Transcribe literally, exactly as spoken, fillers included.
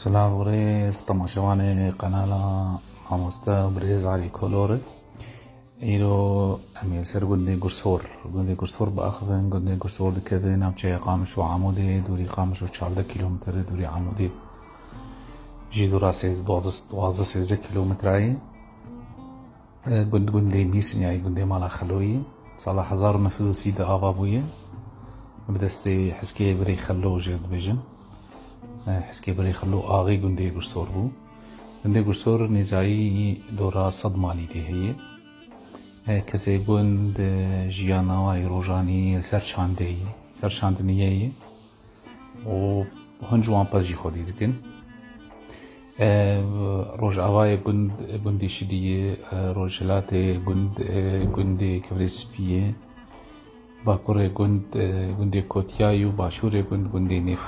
Silav û rêz temaşevanê qenala mamoste û birêz Alî Kolor. Îro em ê li ser gundê Gursor, gundê Gursor biaxivin. Gundê Gursor dikeve navçeya Qamiş û Amûdê, dûrî Qamiş û çardeh kîlometre, dûrî Amûdê jî dûra sêzdeh, duwazdeh, sêzdeh kîlometrayê. E, gund, gundê Mîsniyayê, gundê mala Xeloyê. Sala hezar û neh sed û sî de ava bûye. Bi destê Hizkê Birê Xelo jê dibêjin. E, Hizkê Birê Xelo axê gundê Gursor bû. Gundê Gursor nêzayî dora sed malî tê heye. E, kesê gund, e, jiyana wayî rojanî li ser çandê ye, ser çandiniyê ye. Û hin ciwan pez jî xwedî dikin. E, rojavayê gund, gundê Şidiyê, e, rojhilatê gund, e, gundê Kevrê Spiyê, bakurê gund, e, gundê Kotiyayê û başûrê gund, gundê Nêf.